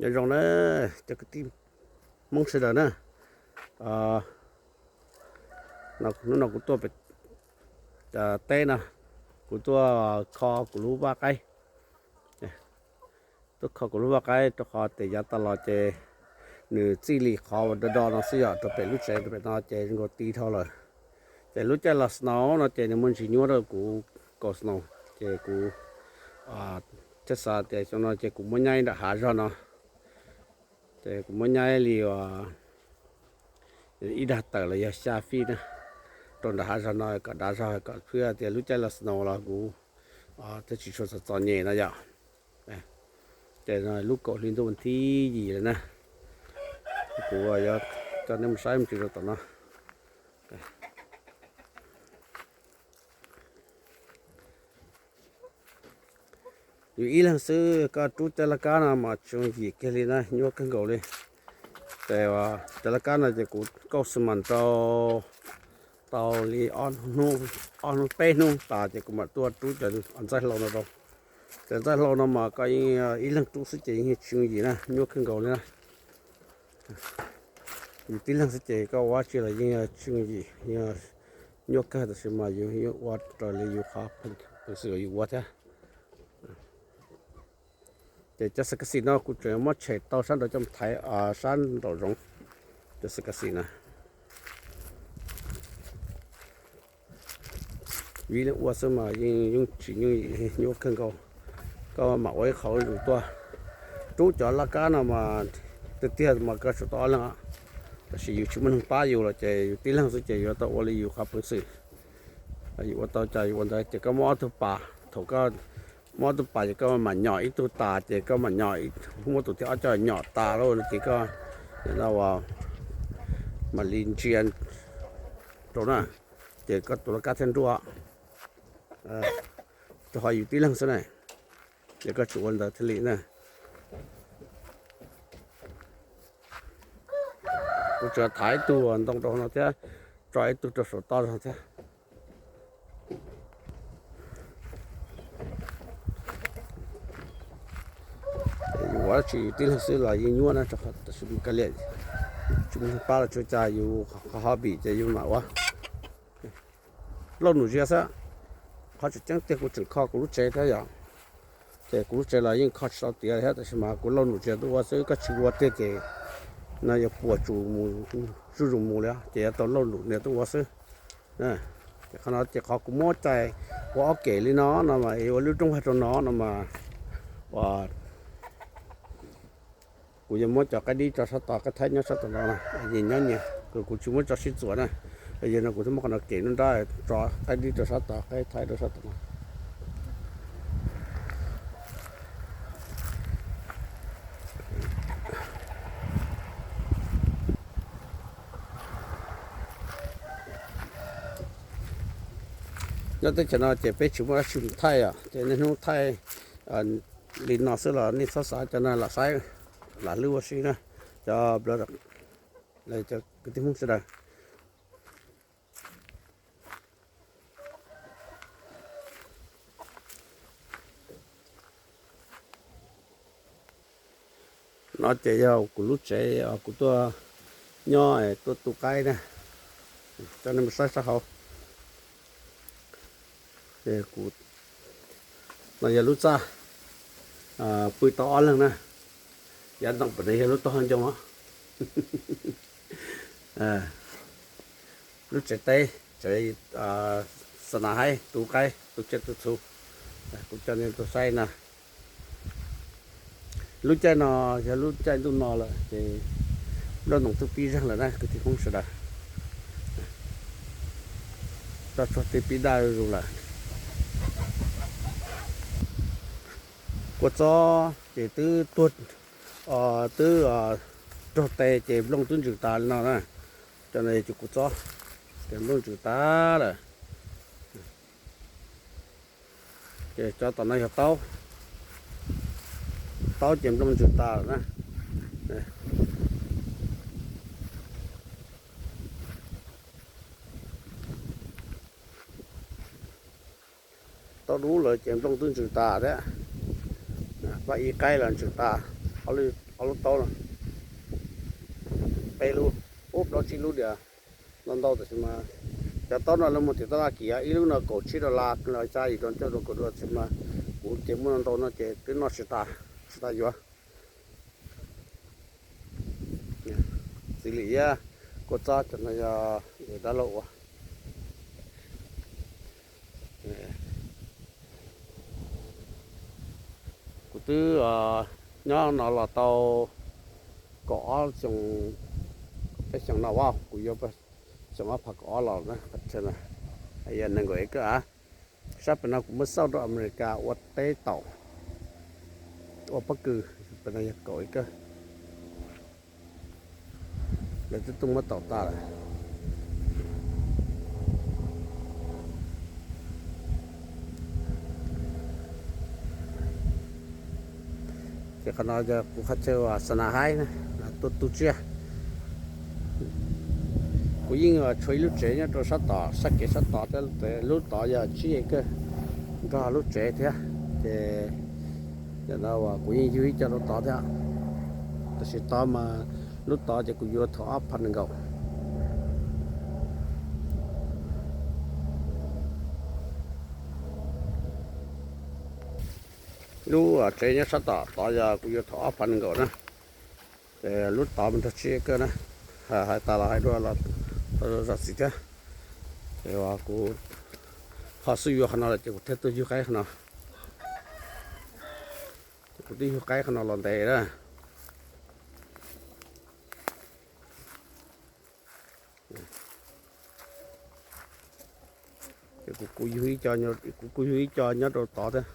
Nyob zoo na cov kwv tij Hmoob sawv daws na. Hnub no kuv tuaj pem teb no, kuv tuaj kho kuv lub vaj qaib. Tuaj kho kuv lub vaj qaib rau qhov tias yav tas los ces nws txij li qhov uas do do no xwb yom, rau pem lub tsev rau pem no ces zoo nkaus ti dhau lawm. Ces lub caij los snow no ces nws muaj ntsis nyuaj rau kuv kaus snow, ces kuv thiaj xav tias xyoo no ces kuv muab nyaib nram hav zog no. Ces kuv muab nyaib li ib dag tawm los yog xya feet na, rau nram hav zog no kom dav zog, kom thiaj tias lub caij los snow los kuv thiaj tsis tshua txom txom nyem no yom. Ces lub kaum hli ntuj vas thib yim lawm na, kuv yuav coj nej mus saib mus tsis rau tom no. Yus ib leeg xwb koj rub cov laj kab no mas tsis yooj yim kiag li na, nyuaj kawg nkaus li. Ces cov laj kab no ces kuv kauj xi mas rau tau li ob hnub peb hnub tas ces kuv mam tuaj rub cov ntxaij hlau no rau. Cov ntxaij hlau no mas koj yeej ib leeg rub xwb ces yeej tsis yooj yim na, nyuaj kawg nkaus li na. Yus tib leeg xwb ces koj ua tsi los yeej tsis yooj yim, nyuaj kawg, tab sis mas yus yeej ua raws li yus qhov peev xwm yus ua thiab. Ces cov xav kas xis no kuv tseem muab tshem tau sab nraud coj mus thaiv sab nraum zoov. Cov xav kas xis na, vim li ua xwb mas yeej yooj tsis yooj yim, nyuaj kawg nkaus. Koj mam ua ib qho zuj zus tuaj. Rub cov laj kab no mas tiag tiag mas koj tsum tau ob leeg, tab sis yus tsis muaj neeg pab yus los ces yus tib leeg xwb ces yuav tau ua li yus qhov peev xwm. Yus ua tau cas yus ua ntawd ces koj muab ob tug pas, thaum koj muab ob tug pas ces koj mam nyom ib tug tas ces koj mam nyom, muab tus thib ob coj nyom tas lawm no ces koj mam li ntsia rau na, ces koj tus laj kab thiaj nruab. Rau qhov yus tib leeg xwb na, ces koj tsum ua ntawd thiaj li na. Kuv tseem thaiv ib tug ntoo rau no thiab, tso ib tug rau saum toj no thiab. Yus ua dab tsi yus tib leeg xwb los yeej nyuaj na, rau qhov tam sim no kav liam tsis muaj neeg pab los tsuav cas, yus qhov hobby ces yus mam ua. Lauj num zias xwb. Qhov tseem ceeb tiag kuv tseem kho kuv lub tsev thiab yom. Ces kuv lub tsev los yeej kho tsis tau tiav thiab, tab sis mas kuv lauj num zias tuaj ua xwb, koj tsis ua tiag ces no yuav puas tsuas mus zuj zus mus li, ces yuav tau lauj num nias tuaj ua xwb. Ces qhov no ces qhov kuv muab cais ua ob kem li no no mas ua lub rooj vag rau no no mas ua kuv yuav muab cov qaib dib tso sab tod, qaib thaib nyob sab tom no, nyias nyob nyias, kuv tsis muab tso sib txuas na. Yog no kuv thiaj muab qhov no kem nruab nrab tso qaib dib rau sab tod, qaib thaib rau sab tom no. Nyob teb chaws no ces peb tsis muaj dab tsi mus thaij os, ces niaj hnub thaij li no xwb los nej txhob xav, cov no lam saib, lam lwb ua si na, cov, cov kwv tij Hmoob sawv daws. No ces yog kuv lub tsev, kuv tuaj nyob tuaj tu qaib na, coj nej mus saib sab hauv. No yog lub txaj pw tau ob leeg na. Yav ntoo pem no yog lub tog ncoo. Lub tsev teb, tsev xa nas haib, tu qaib, tu tsiaj tu txhu. Kuv coj nej tuaj saib na. Lub caij no yog lub caij ntuj no lawm ces nplooj ntoos twb pib zeeg lawm na kwv tij Hmoob sawv daws. Toj tsog twb pib daj zuj zus lawm. Kua txob ces twb tuag, twb raug tes ces nplooj twb ntsws tas li no na. Cov no yog cov kua txob, ces nplooj ntsws tas lawm. Ces cov tom no yog taub, taub ces nplooj ntsws tas lawm na. Taub dub lawm ces nplooj twb ntsws tas thiab. Paj ib qaib los ntsws tas, Ob lub taub no, peb lub, ub, plaub tsib lub diam, ntau ntau tiam sis mas cov taub no lawv muag tim taj laj kim, ib lub no kaum tsib dollar los xya yim dollar, rau caum dollar tiam sis mas kuv ces muaj ntau ntau no ces twb noj tsis tas, tsis tas yuav. Txiv Lis Yaj, Kua Txob, cov no yog dab laug ua. Kuv twb nyob no los tau kaum ob xyoo, kaum peb xyoo no, kuv yuav xyoo ob phav kaum ob los na, qhov chaw no yog nees nkaum acre. Sab pem no kuv muab xauj rau Amelikas ua teb taum, ua pob kws, pem no yog kaum acre. Lawv twb tuaj muab taum tas lawm. Ces qhov no yog kuv qhov chaw uas xa na haib na, tuaj tu tsiaj. Kuv yeej tshuav ib lub tsev nyob rau sab tod, sab kev sab tod thiab, lub tod yog tsib acre, nkag lub tsev thiab. Ces yam no uas kuv yeej yug ib co rau tod thiab, tab sis tod mas, lub tod ces kuv yuav thaum ob phav nees nkaum. Lub tsev nyob sab tom tod yog kuv yuav thaum ob phav nees nkaum na. Ces lub tod mas nrog tsib acre na, hais tas los hais dua los zam txim thiab. Ces kuv ho xub yuav qhov no lawm ces kuv thiaj tuaj yug qaib qhov no. Ces kuv twb yug qaib qhov no los ntev na. Ces kuv kuj yug ib co, kuv kuj yug ib co nyob rau tod thiab.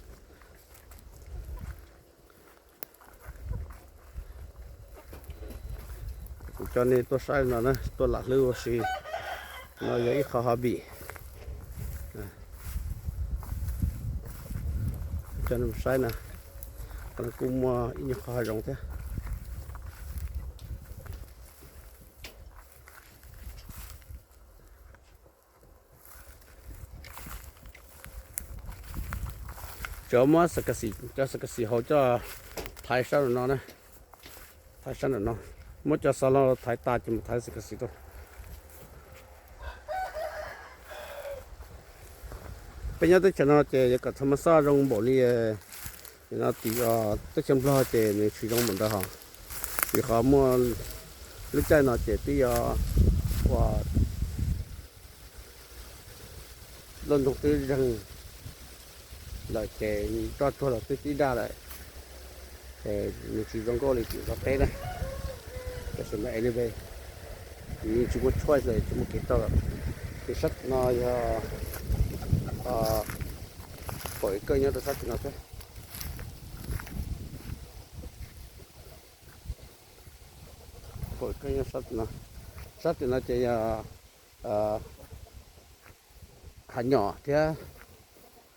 Kuv coj nej tuaj saib no na, tuaj lam hlwb ua si. No yog ib qho hobby. Coj nej mus saib na, qhov no kuj muaj ib nyuag qho hav zoov thiab. Tsuas muab xas kas xis, cov xas kas xis hauv coj thaiv sab nraum no na, thaiv sab nraum no, muab cov xov los thaiv tas ces mus thaiv xas kas xis rau. Peb nyob teb chaws no ces yuav kom txhob muaj xoj zoo npaum li no tim teb chaws Nplog ces nws tsis zoo npaum ntawd hos, vim qhov muaj lub caij no ces twb yog ua loj ntoo twb zeeg lawm ces roj tsuag los twb tib daj lawm, ces nws tsis zoo nkauj li tim Nplog teb na. Tab sis mas anyway, yeej tsis muaj choice, tsis muaj kev rau lawm. Ces sab no yog kaum acre nyob rau sab tim no thiab. Kaum acre nyob sab tim no, sab tim no ces yog hav nyom thiab,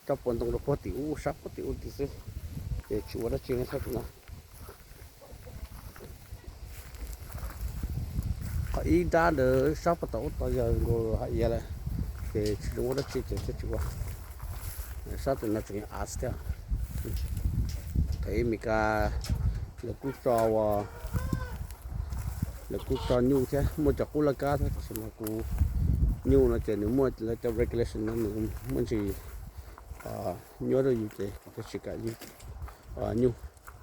tso puag ntoo rau puag tim ub, sab puag tim ub tim xwb, ces tsis ua dab tsi sab tim no. Qhov ib nrab ntawd sab puag tom ub tod yog nkaus hav iav lawm, ces tsis zoo ua dab tsi ces thiaj tsis ua. Sab tim no tseem av xwb thiab. Thaum ub Meskas lawv kuj tso ua, lawv kuj tso nyuj thiab, muaj cov qub laj kab thiab, tab sis mas kuv, nyuj no ces nws muaj lawv cov regulation no nws muaj ntsis nyuaj rau yus ces kuv thiaj tsis kam yug nyuj,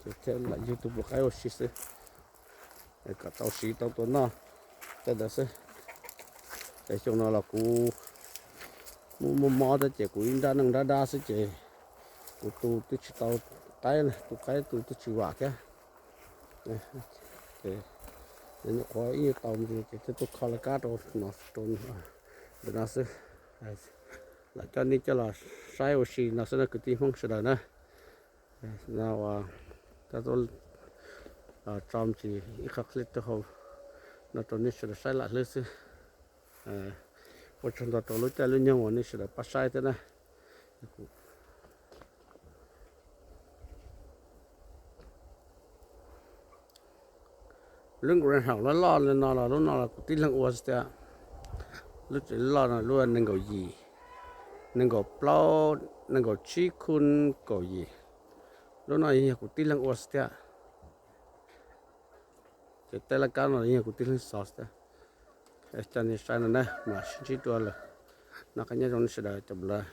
ces thiaj lam yug tus pua qaib ua si xwb, kom tau siv tau tua noj tej ntawd xwb. Es xyoo no los kuv muaj muaj mob thiab ces kuv ib nrab neej nrab dab xwb ces kuv tu twb tsis tau qaib, tu qaib tu twb tsis vam thiab. Ces nyuam qhuav ib nyuag tau mus ces thiaj tuaj kho laj kab rau no, rau ntawm no xwb. Lam coj nej coj los saib ua si no xwb na kwv tij Hmoob sawv daws na. No uas, tso mus tsis ib qho clip rau hauv no rau nej sawv daws saib lam hlwb xwb. Ua tsaug ntau rau lub caij lub nyoog uas nej sawv daws pab saib thiab na. Lub greenhouse loj loj li no los lub no los kuv tib leeg ua xwb tiag. Lub tsev loj no lub nees nkaum yim, nees nkaum plaub, nees nkaum tsib khun kaum yim. Lub no yog kuv tib leeg ua xwb tiag. Ces tej laj kab no yog kuv tij Hleej xov xwb. Coj nej saib no na, mam sib ntsib dua lawm. Noj qab nyob zoo nej sawv daws cov nplog.